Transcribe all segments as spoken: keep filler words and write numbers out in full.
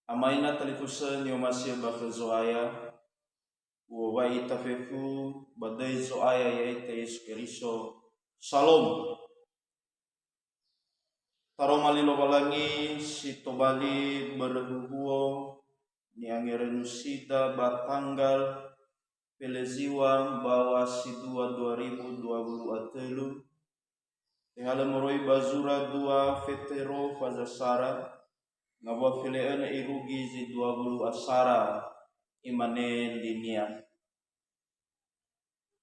Ama ina talifusö ni'omasi'ö ba khö Zo'aya, u'owai ita fefu ba döi Zo'aya ya'ita Yesu Keriso. Salom. Taroma li Lowalangi si tobali börö huhuo ni'angerönusida ba tanggal Feleziwa mbaŵa si dua dua ribu dua puluh a tölu, tehalö moroi ba zura dua Fetero faza sara, ngawua fele'önö irugi zi dua puluh a sara, imane linia.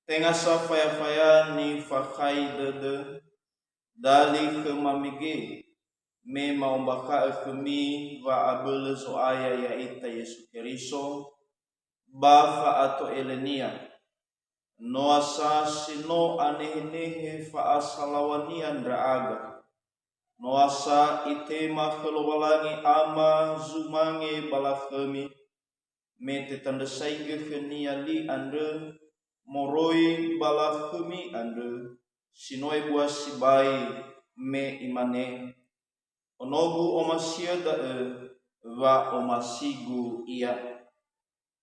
Tenga sa faya-faya nifakhai dödö, dali khöma mege, me ma'ombakha'ö khömi wa'abölö Zo'aya ya'ita Yesu Keriso, ba fa'ato'elönia. Noa sa si no anehenehe fa'asalaw̃ania ndra'aga. Noa sa itema khö Lowalangi Ama zumange ba lakhömi, me tetandrösaigö khönia li andrö moroi ba lakhömi andrö, si no ebua sibai, me imane, Onogu omasi'ö da'ö, wa omasigu ia.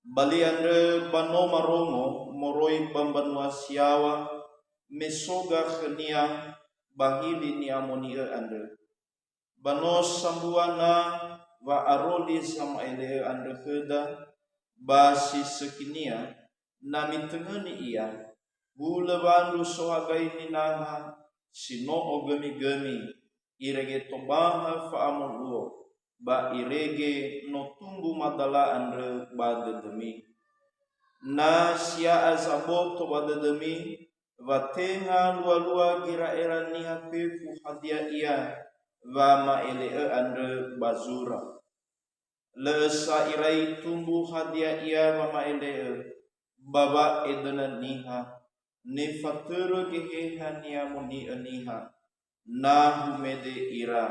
Ba li andrö ba no marongo moroi ba mbanua si yaŵa, me so ga khönia ba hili ni'amoni'ö andrö. Ba no sambua na wa'aroli zama'ele'ö andrö khöda, ba si sökhinia, na mitöngöni ia, hulö wandru sohagaini naha si no ogömigömi, irege tobaha fa'amoluo, ba irege no tumbu madala andrö ba dödömi. Na sia'a zaboto ba dödömi, wa tenga lua-lua gera'era niha fefu hadia ia wama'ele'ö andrö ba zura. Lö sa irai tumbu hadia ia wama'ele'ö ba wa'edöna niha, nifatörö Geheha ni'amoni'ö niha, na humede ira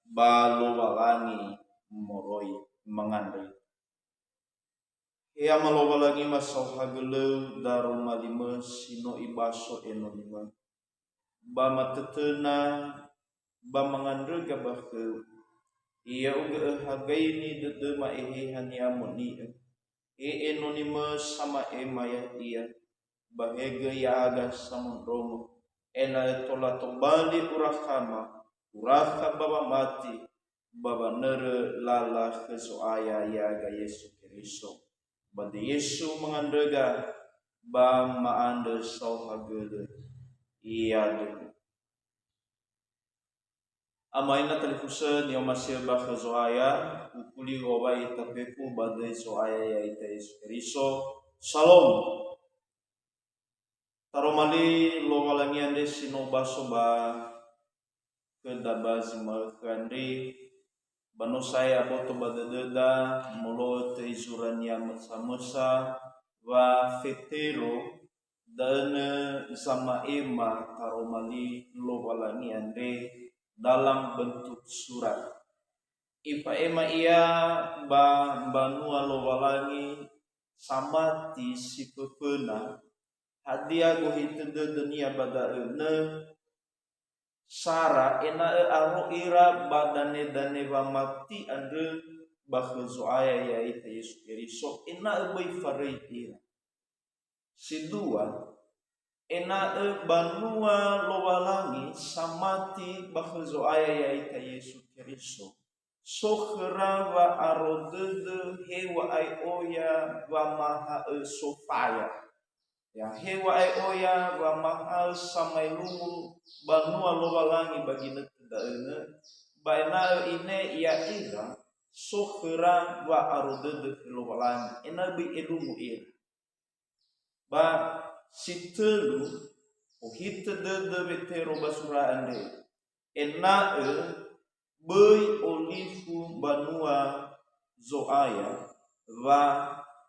ba Lowalangi moroi mangandrö. He Ama Lowalangi, ma saohagölö-U daroma li-Mö si no ibaso enoni-Mö, ba matötöna ba mangandröga ba khö-U. Ya'ugö öhagaini dödöma Eheha ni'amoni'ö, he enoni-Mö sama'ema ya'ia, ba he göi ya'aga samondrongo, ena'ö tola tobali urakha-Ma, urakha ba wamati, ba wanörö lala khö Zo'aya ya'aga Yesu Keriso. Ba döi Yesu mangandröga ba ma'andrö saohagölö. Ya'aga. Ama ina talifusö ni'omasi'ö ba khö Zo'aya, ufuli u'owai ita fefu ba döi Zo'aya ya'ita Yesu Keriso. Salom. Taroma li Lowalangi andre si no baso ba khöda ba zi ma'ökhö andre, ba no sa'ae aboto ba dödöda molo'ö töi zurania mösa-mösa wa Fetero, da'ö nö zama'ema taroma li Lowalangi andre dalam bentuk surat. Ifa'ema ia ba mbanua Lowalangi samati si föföna, hadia gohitö dödönia ba da'ö? Nö sara ena'ö aro ira ba dane-dane wamati andrö ba khö Zo'aya ya'ita Yesu Keriso, ena'ö böi faröi ira. Si dua, ena'ö banua Lowalangi samati ba khö Zo'aya ya'ita Yesu Keriso, so khöra wa'aro dödö hewa'ae oya wamaha'ö sofaya. Ya, hewa'ae oya wamaha'ö samaelungu banua Lowalangi ba ginötö da'ö, nö ba ena'ö ine ya'ira so khöra wa'aro dödö khö Lowalangi, ena'ö böi elungu ira. Ba si tölu, ohitö dödö Wetero ba zura andre, ena'ö böi olifu banua Zo'aya wa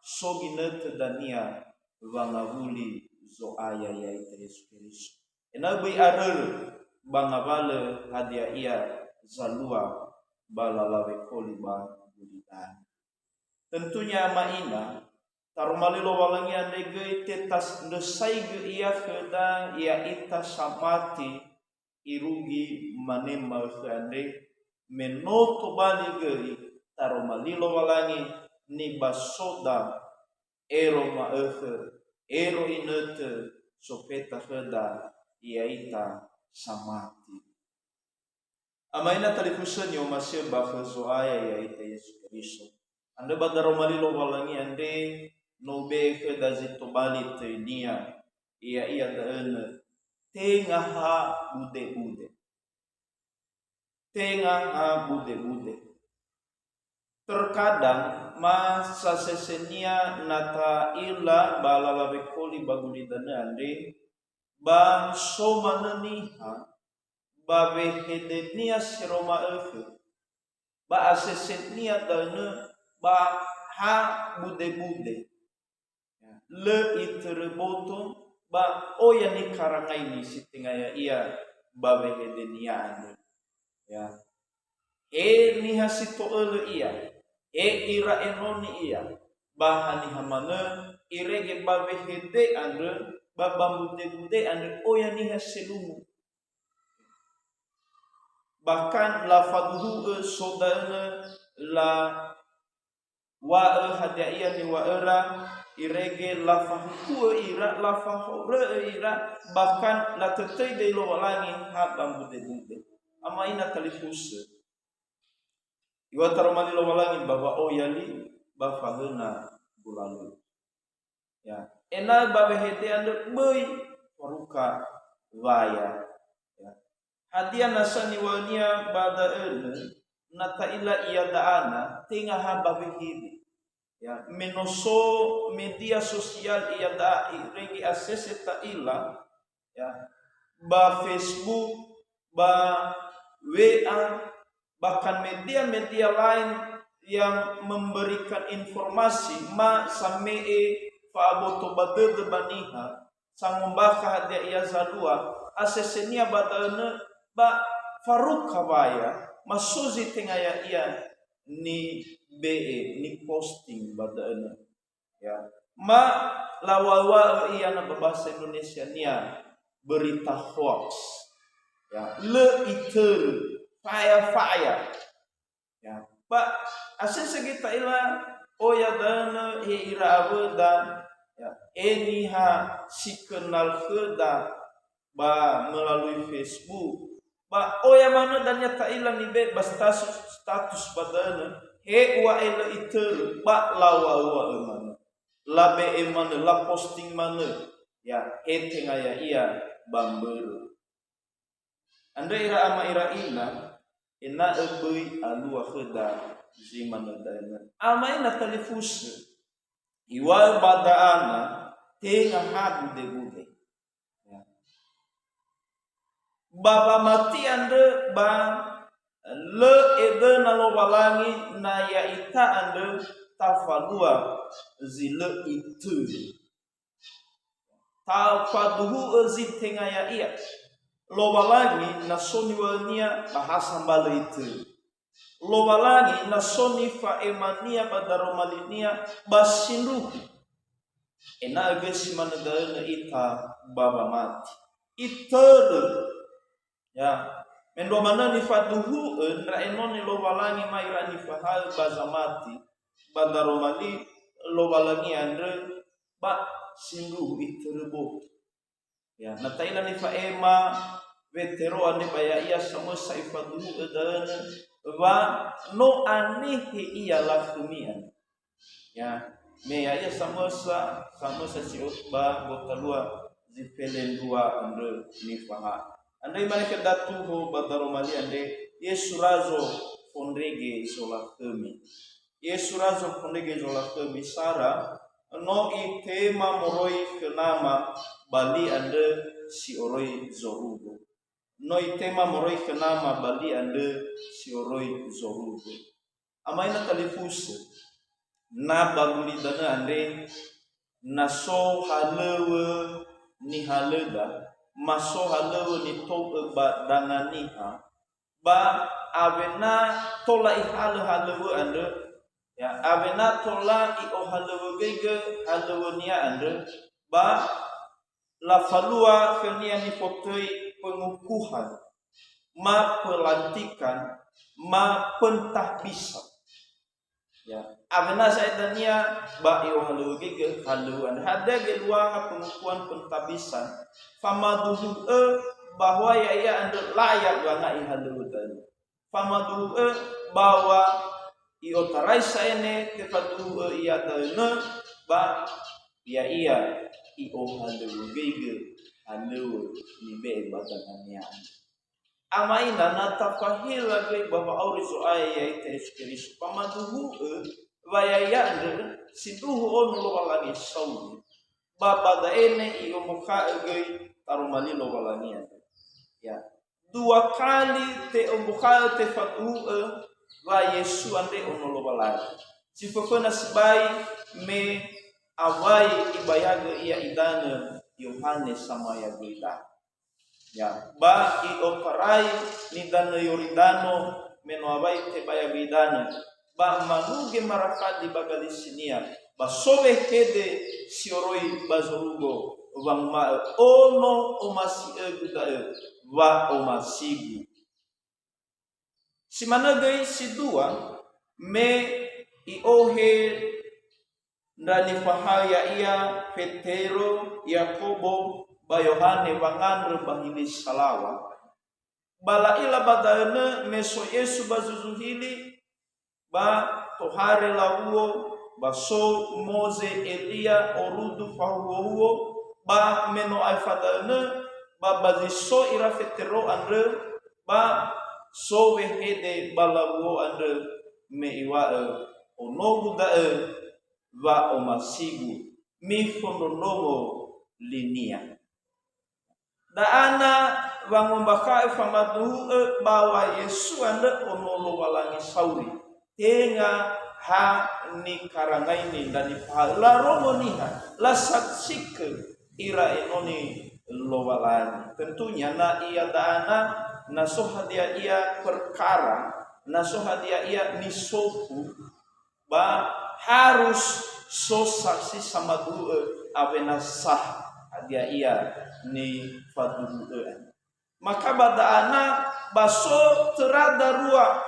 so ginötö dania wangawuli Zo'aya ya'ita Yesu Keriso. Ena'ö böi arörö ba ngawalö hadia ia zalua ba lala wekoli ba gulidanö. Tentunya ama ina, taroma li Lowalangi andre göi tetandrösaigö Ia khöda ya'ita samati irugi mane ma'ökhö andre, me no tobali göi taroma li Lowalangi nibasoda ero ma'ökhö, ero inötö sofeta khöda, ya'ita samati. Ama ina talifusö ni'omasi'ö ba khö Zo'aya ya'ita Yesu Keriso. Andrö ba daroma li Lowalangi andre no ube'e khöda zi tobali töinia, ya'ia da'ö nö tenga ha bude-bude. Tenga ha bude-bude. Terkadang ma sasesenia na ta'ila ba lala wekoli ba gulidanö andre, ba so manö niha ba wehedenia si ero ma'ökhö, ba asesenia da'ö nö ba ha bude-bude. Ya, lö itörö boto ba oya nikarangaini si tenga ya'ia ba wehedenia andrö. Ya. He niha si to'ölö ia, he ira enoni ia, ba haniha manö irege ba wehede andrö, ba ba bude-bude andrö oya niha selumu. Bahkan lafaduhu'ö so da'ö nö la wa'ö hadia ia niwa'öra, irege lafahuku'ö ira, lafahorö'ö ira, bahkan latötöi döi Lowalangi ha ba mbude-mbude. Ama ina talifusö. Iŵa'ö taroma li Lowalangi ba wa'oya li ba fahöna gulalu. Ya, ena'ö ba wehede andrö böi faruka waya. Ya. Hadia nasa niŵa'önia ba da'ö nö, na ta'ila iada'ana, tenga ha ba wehede. Ya, me no so media sosial iada'a irege asese ta'ila, ya, ba Facebook, ba W A, bahkan media-media lain yang memberikan informasi ma same'e fa'aboto ba dödö ba niha, sangombakha hadia ia zalua, asesenia ba da'ö nö ba faruka waya, ma so zi tenga ya'ia nibe'e, niposting ba da'ö nö. Ya. Ma lawa'ö-wa'ö ia na ba bahasa Indonesiania berita hoax. Ya, lö itörö, faya-faya. Ya, ba asese göi ta'ila oya da'ö nö he ira awöda, ya, he niha si kenal khöda ba melalui Facebook. Ba oya manö dania ta'ila nibe'e ba status, status ba da'ö nö, he uŵa'ö lö itörö, ba lawa'ö-wa'ö manö. Labe'e manö, laposting manö. Ya, he tenga ya'ia ba mbörö. Andrö ira ama ira ina, ena'ö böi alua khöda zi manö da'ö nö. Ama ina talifusö, iŵa'ö ba da'ana, tenga ha bude-bude. Ya. Ba wamati andrö ba lö edöna Lowalangi na ya'ita andrö tafalua zi lö itörö. Tafaduhu'ö zi tenga ya'ia. Lowalangi na so niŵa'önia ba ha sambalö itörö. Lowalangi na so nifa'emania ba daroma linia ba sindruhu. Ena'ö göi si manö da'ö nö ita ba wamati. Itörö. Ya, mendrua manö nifaduhu'ö ndra enoni Lowalangi ma ira nifahaö ba zamati, ba daroma li Lowalangi andrö ba sindruhu itörö boto. Ya, na ta'ila nifa'ema Wetero andre ba ya'ia samösa ifaduhu'ö da'ö nö wa no anehe ia lakhömi andrö. Ya, me ya'ia samösa, samösa si o-, ba gotalua zi felendrua andrö nifahaö. Andrö imane khöda tuho ba daroma li andre, Yesu razo fondrege zolakhömi. Yesu razo fondrege zolakhömi sara, no itema moroi khö Nama ba li andrö si oroi zorugo. No itema moroi khö Nama ba li andrö si oroi zorugo. Ama ina talifusö, na ba gulidanö andre, na so halöŵö nihalöda, ma so halöŵö nitou'ö ba danga niha, ba awena tola ihalö halöŵö andrö, ya, awena tola i'ohalöŵögöigö halöŵönia andrö, ba lafalua khönia nifotöi pengukuhan, ma pelantikan, ma pentahbisan. Ya, awena sa'ae dania ba i'ohalöŵögöigö halöŵö andrö. Hadia geluaha pengukuhan pentabisan, famaduhu'ö bahwa ya'ia andrö layak wanga'i halöŵö da'ö. Famaduhu'ö bahwa i'otarai sa'ae ne tefaduhu'ö ia da'önö ba ya'ia i'ohalöŵögöigö halöŵö nibe'e ba dangania andrö. Ama ina, na tafahela göi ba wa'auri Zo'aya ya'ita Yesu Keriso, famaduhu'ö wa ya'ia andrö sindruhu ono Lowalangi sauri, ba ba da'e ne i'ombakha'ö göi taroma li Lowalangi andrö. Ya. Dua kali te'ombakha'ö, tefaduhu'ö wa Yesu andre ono Lowalangi. Si föföna sibai me awai ibayagö ia idanö Yohane Samayagöi Danö. Ya, ba i'otarai nidanö Yoridano me no awai tebayagö idanö, ba manuge marafadi ba galisinia, ba so wehede si oroi ba zorugo, wanguma'ö, "Ono omasi'ögu da'ö, wa'omasigu." Si manö göi si dua, me i'ohe ndra nifahaö ya'ia Fetero, Yakobo, ba Yohane wangandrö ba hili salaŵa. Ba la'ila ba da'önö me so Yesu ba zuzu hili, ba tohare lawuo, ba so Moze, Elia, orudu fahuhuo, ba me no aefa da'önö, ba ba zi so ira Fetero andrö, ba so wehede ba lawuo andrö, me iŵa'ö, "Onogu da'ö, wa'omasigu, mifondrondrongo linia." Da'ana wangombakha'ö famaduhu'ö bahwa Yesu andrö ono Lowalangi sauri, tenga ha nikarangaini ndra nifahaö. Larongo niha, lasaksikö ira enoni Lowalangi. Tentunya na ia da'ana, na so hadia ia perkara, na so hadia ia nisofu, ba harus so saksi samaduhu'ö awena sah hadia ia nifaduhu'ö. Maka ba da'ana ba so töra darua,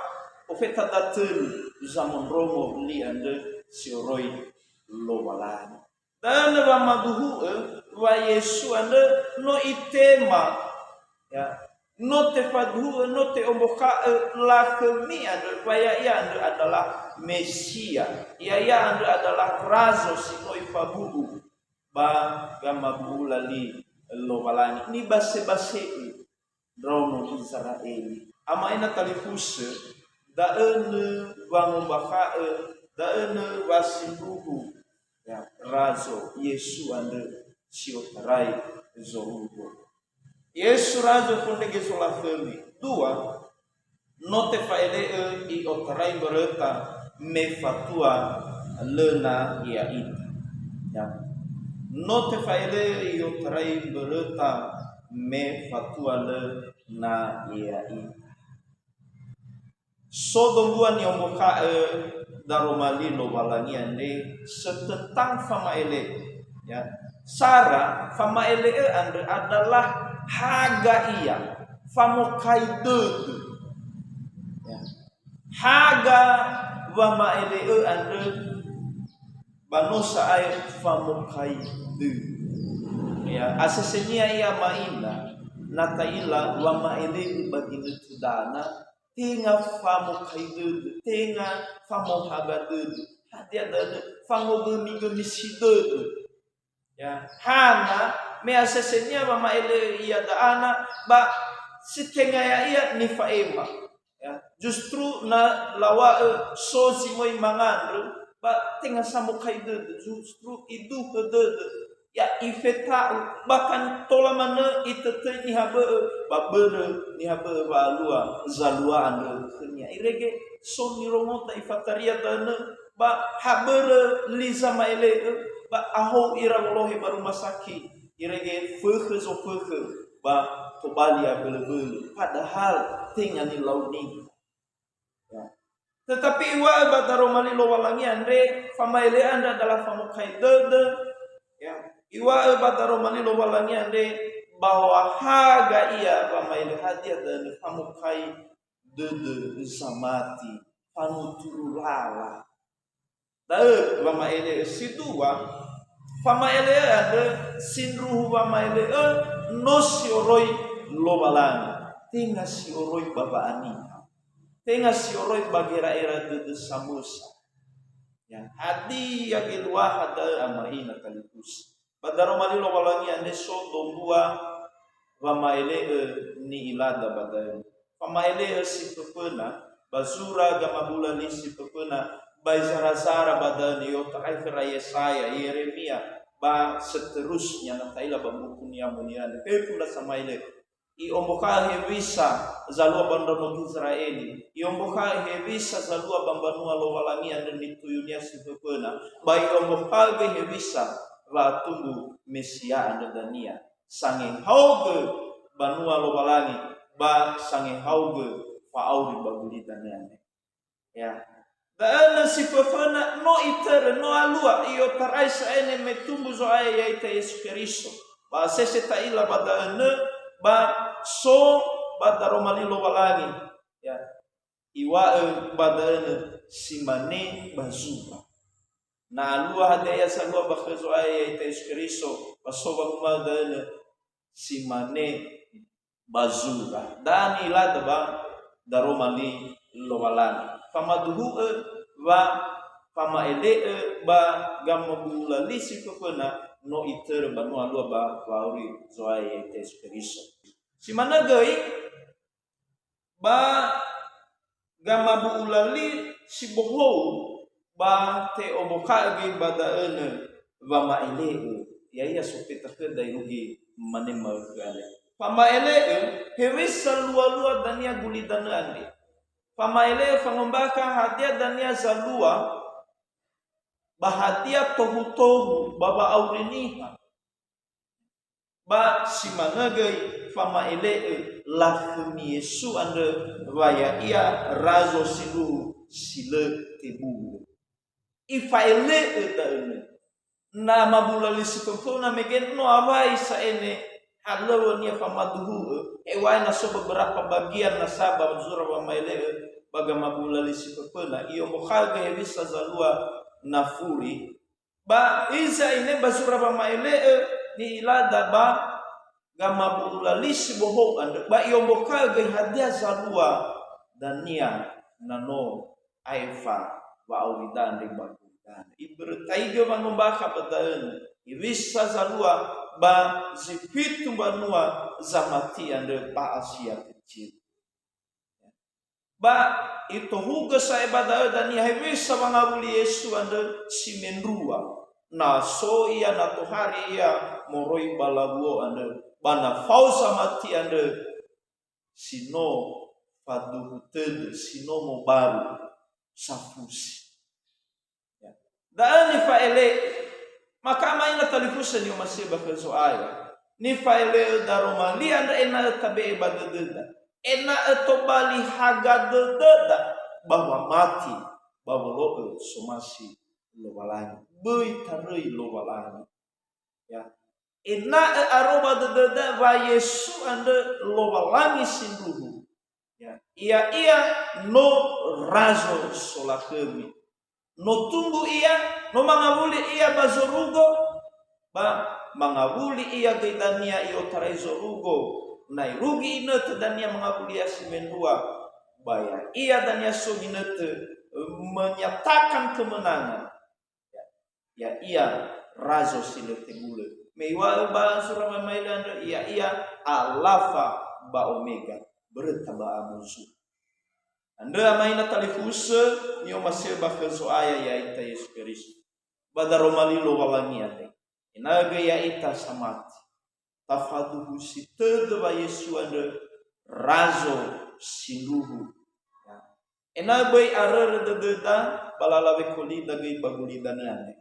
ofeta datölu zamondrongo li andrö si oroi Lowalangi. Da'ö wamaduhu'ö wa Yesu andrö no itema, ya, no tefaduhu'ö, no te'ombakha'ö lakhömi andrö, wa ya'ia andrö adalah Mesia, ya'ia andrö adalah Razo si no ifabu'u ba wamabu'ula li Lowalangi, nibasebase'ö ndraono Izera'eli. Ama ina talifusö, da'önö wangombakha'ö, da'önö wasindruhu, ya, Razo Yesu andrö si otarai zorugo. Yesu Razo fondrege zolakhömi. Dua, no tefa'ele'ö i'otarai mböröta me fatua lö na ya'ita. Ya. No tefa'ele'ö i'otarai mböröta me fatua lö na ya'ita. So dombua ni'ombakha'ö daroma li Lowalangi andre, setentang fama'ele'ö. Ya. Sara, fama'ele'ö andrö adalah haga ia, famokai dödö. Ya. Haga wama'ele'ö andrö ba no sa'ae famokai dödö. Ya, asesenia ia ama ina, na ta'ila wama'ele'ö ba ginötö dana, tenga famokai dödö, tenga famohaga dödö. Hadia da'ö? Fangogömigömi si dödö. Ya, hana me asesenia wama'ele'ö ia da'ana, ba si tenga ya'ia nifa'ema. Ya, justru na lawa'ö so zi möi mangandrö, ba tenga samokai dödö, justru iduhö dödö. Ya, ifeta'u, bahkan tola manö itötöi niha bö'ö, ba börö niha bö'ö wa'alua zalua andrö khönia. Irege so nirongota ifataria da'önö, ba ha börö li zama'ele'ö, ba ahou ira wolohe ba rumah sakit, irege fökhö zofökhö, ba tobali abölö-bölö, padahal tenga nilau niha. Ya. Tetapi iŵa'ö ba daroma li Lowalangi andre, fama'ele'ö andrö adalah famokai dödö. Ya. Iŵa'ö ba daroma li Lowalangi andre, bahwa haga ia wama'ele'ö hadia da'ö, famokai dödö zamati, fanuturu lala. Da'ö wama'ele'ö si dua, fama'ele'ö andrö sindruhu wama'ele'ö no sioroi Lowalangi, tenga sioroi ba wa'aniha, tenga sioroi ba gera'era dödö samösa. Ya, hadia geluaha da'ö ama ina talifusö? Ba daroma li Lowalangi andre so dombua wama'ele'ö ni'ilada ba da'ö. Fama'ele'ö si föföna, ba zura gamabula li si föföna, ba zara-zara ba da'ö ni'otarai khöra Yesaya, Yeremia, ba seterusnya na ta'ila ba buku Ni'amoni'ö andre. Fefu ndra sama'ele'ö. I'ombakha'ö hewisa zalua ba ndraono Gizera'eli. I'ombakha'ö hewisa zalua ba mbanua Lowalangi andrö nituyunia si föföna. Ba i'ombakha'ö göi hewisa wa'atumbu Mesia andrö dania. Sangehaogö banua Lowalangi, ba sangehaogö fa'auri ba gulidanö andre. Ya. Da'ö nö si föföna no itörö, no alua, i'otarai sa'ae me tumbu Zo'aya ya'ita Yesu Keriso. Ba asese ta'ila ba da'ö nö, ba so ba daroma li Lowalangi. Ya. Iŵa'ö ba da'ö nö si mane ba zura. Na alua hadia ia salua ba khö Zo'aya ya'ita Yesu Keriso, ba so wanguma'ö da'ö nö si mane ba zura. Da ni'ilada ba daroma li Lowalangi. Famaduhu'ö wa fama'ele'ö ba gamabula li si föföna no itörö banua alua ba wa'auri Zo'aya ya'ita Yesu Keriso. Si manö göi ba gamabula li si bohou ba te'ombakha'ö göi ba da'ö nö wama'ele'ö, ya'ia sofeta khöda irugi mane ma'ökhö andre. Fama'ele'ö hewisa lua-lua dania gulidanö andre. Fama'ele'ö fangombakha hadia dania zalua, ba hadia tohu-tohu ba wa'auri niha. Ba si manö göi fama'ele'ö lakhömi Yesu andrö wa ya'ia razo sindruhu si lö tebulö. Ifa'ele'ö da'ö nö. Na mabula li si föföna mege no awai sa'ae ne halöŵönia famaduhu'ö, heŵa'ae na so beberapa bagian nasa ba zura wama'ele'ö ba gamabula li si föföna, i'ombakha'ö göi hewisa zalua nafuri, Ba hiza ine ba zura wama'ele'ö ni'ilada ba gamabula li si bohou andrö, ba i'ombakha'ö göi hadia zalua dania na no aefa wa'aurida andre ba gulidanö. Ibörötaigö wangombakha ba da'ö nö, hewisa zalua ba zi fitu mbanua zamati andrö ba Asia Kecil. Ba itohugö sa'ae ba da'ö dania hewisa wangawuli Yesu andrö si mendrua. Na so ia, na tohare ia moroi ba lawuo andrö, ba na fao zamati andrö si no faduhu tödö, si no mobaru safusi. Ya. Da'ö nifa'ele'ö. Maka ama ina talifusö ni'omasi'ö ba khö Zo'aya. Nifa'ele'ö daroma li andrö ena'ö tabe'e ba dödöda. Ena'ö tobali haga dödöda ba wamati ba wolo'ö somasi Lowalangi. Böi taröi Lowalangi. Ya. Ena'ö aro ba dödöda wa Yesu andrö Lowalangi sindruhu. Ya, ya'ia no Razo Solakhömi. No tumbu ia, no mangawuli ia ba zorugo, ba mangawuli ia göi dania i'otarai zorugo. Na irugi inötö dania mangawuli ia si mendrua, ba ya'ia dania so ginötö menyatakan kemenangan. Ya, ya'ia Razo si lö tebulö. Me iŵa'ö ba sura wama'ele'ö andrö, ya'ia Alafa ba Omega, böröta ba amuzu. Andrö ama ina talifusö ni'omasi'ö ba khö Zo'aya ya'ita Yesu Keriso. Ba daroma li Lowalangi andre. Ena'ö göi ya'ita samati. Tafaduhusi tödö wa Yesu andrö Razo Sindruhu. Ya. Ena'ö böi arörö dödöda ba lala wekolida göi ba gulidanö andre.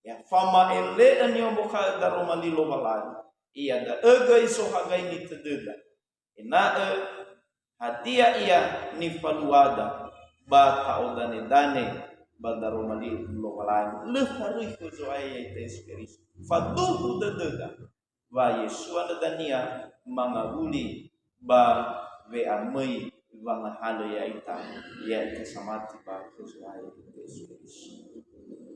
Ya, fama'ele'ö ni'ombakha'ö daroma li Lowalangi. Iada'ö göi zohagaini tödöda. Ena'ö hadia ia nifaluada ba ta'odane-dane ba daroma li Lowalangi. Lö faröi khö Zo'aya ya'ita Yesu Keriso. Faduhu dödöda wa Yesu andrö dania mangawuli ba we'amöi wangahalö ya'ita, ya'ita samati ba khö Zo'aya ya'ita Yesu Keriso.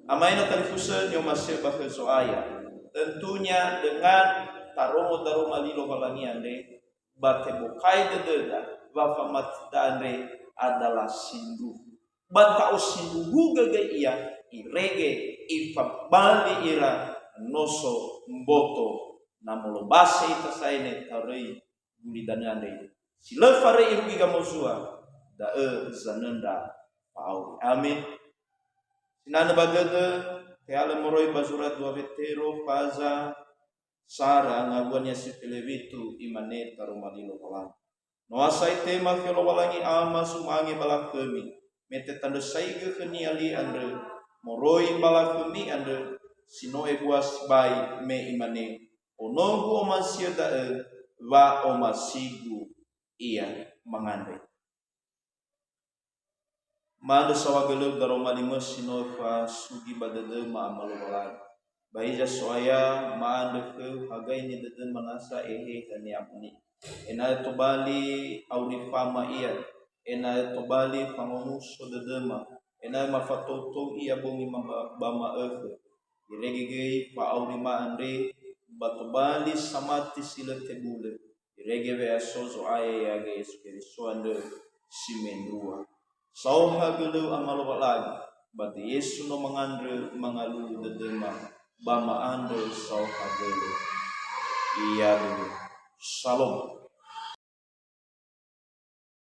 Ama ina talifusö ni'omasi'ö ba khö Zo'aya. Tentunya dengan tarongo daroma li Lowalangi andre, ba tebokai dödöda wa famatida andre adalah sindruhu. Ba ta'osindruhugö göi ia, irege ifabali ira noso mboto, na molombase ita sa'ae ne taröi gulidanö andre. Si lö faröi irugi gamozua, da'ö zanöndra fa'auri. Amin. Sinanö ba dödö, te'alö moroi ba zura dua Wetero, faza, sara, ngawua niasi felewitu, imane taroma li Lowalangi. Noasa itema khö Lowalangi Ama sumange ba lakhömi, me tetandrösaigö khönia li andrö, moroi ba lakhömi andrö, si no ebua sibai, me imane, Ono-Gu omasi'ö da'ö, wa omasigu ia mangandrö. Ma'andrö saohagölö daroma li mösi no fasugi ba dödöma Ama Lowalangi. Ba hiza So'aya, ma'andrö khöu hagai nidödöma nasa eheha ni'amoni'ö. Ena'ö tobali auri fama ia, ena'ö tobali fangomuso dödöma, ena'ö mafatoutou ia bongi ma-, ba ma'ökhö. Irege göi fa'aurima andre ba tobali samati si lö tebulö. Irege we'aso Zo'aya ya'ia Yesu Keriso andrö si mendrua. Saohagölö Ama Lowalangi, ba döi Yesu no mangandrö mangalulu dödöma ba ma'andrö saohagölö. Iadödö. Shalom.